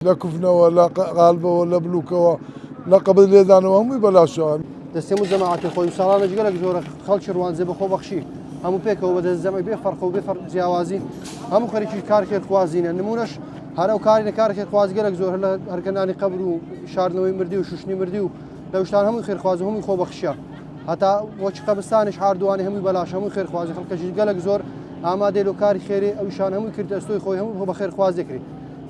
لە کفنەوە لە قالبەوە لە بلوکەوە لە قەبر لێدانەوە هەمووی بەلاشەوە. دەستەی هەموو جەماعەتی خۆی و ساڵانەش گەلەک زۆرە خەڵکی ڕواندزێ بە خۆبەخشی هەموو پێکەوە بە دەست جەمعی بێ فەرق و بێ فەرق جیاوازی هەموو خەریکی کار خێرخوازینە نمونەش هەر ئەو کاری لە کار خێرخواز گەلەک زۆر هەر لە هەرکەنانی قەبر و شاردنەوەی مردی و شوشتنی مردی و لەو شتان هەمووی خێرخواز و هەمووی خۆبەخشیە هەتا وەکی قەبرستانیش هاردووانی هەمووی بەلاش هەمووی خێرخوازی خەڵکەشی گەلەک زۆر ئامادەی لۆ کاری خێرێ ئەویشان هەمووی کرد ئەستۆی خۆی هەموو بە خێرخوازی کرد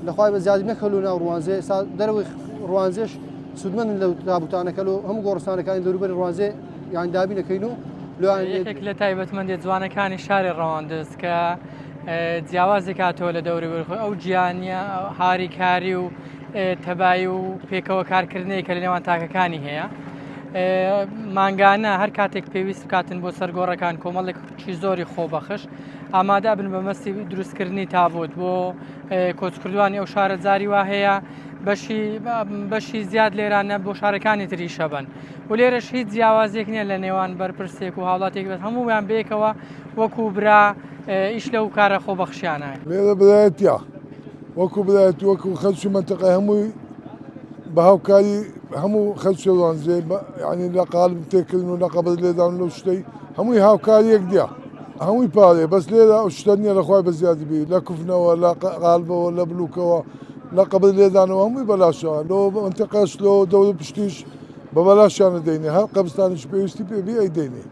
لەخوای بە زیادی نەکەلو ناو ڕوانزێ ئێستا دەرەوەی ڕوانزێش سوودمەندن لەو تابوتانە کەلو هەموو گۆڕستانەکانی دەوروبەری ڕوانزێ یان دابین دەکەین و لۆیان یەکێک لە تایبەتمەندیە جوانەکانی شاری ڕەواندز کە جیاوازی کاتەوە لە دەوری خۆی ئەو گیانیە هاریکاری و تەبایی و پێکەوە کارکردنەی کە لە نێوان تاکەکانی هەیە مانگانە هەر کاتێک پێویست بکاتن بۆ سەرگۆڕەکان کۆمەڵێکی زۆری خۆبەخش ئامادە بن بە مەستی دروستکردنی تابوت بۆ کۆچکردوانی ئەو شارە جاری وا هەیە بەشی بەشی زیاد لێرانە بۆ شارەکانی تریشە بن و لێرەش هیچ جیاوازێک نییە لە نێوان بەرپرسێک و هاوڵاتێک بێت هەموویان بێکەوە وەکو برا ئیش لەو کارە خۆبەخشیانە. لێرە برایەتیە وەکو برایەتی وەکو خەلکی مەنتەقە هەمووی بە هاوکاری هەموو خەلکی ڕانجێ یعنی لە قالب تێکردن و لە قەبر لێدان لەو شتەی هەمووی هاوکاری یەک دیە هەمووی پارێ بەس لێرە ئەو شتە نییە لە خوای بەزیادی بی لە کفنەوە لە قالبەوە لە بلوکەوە لە قەبر لێدانەوە هەمووی بەلاشەوە لۆ مەنتەقەش لۆ دەور پشتیش بە بەلاشیانە دەینێ هەر قەبرستانیش پێویستی پێ بی ئەی دەینێ.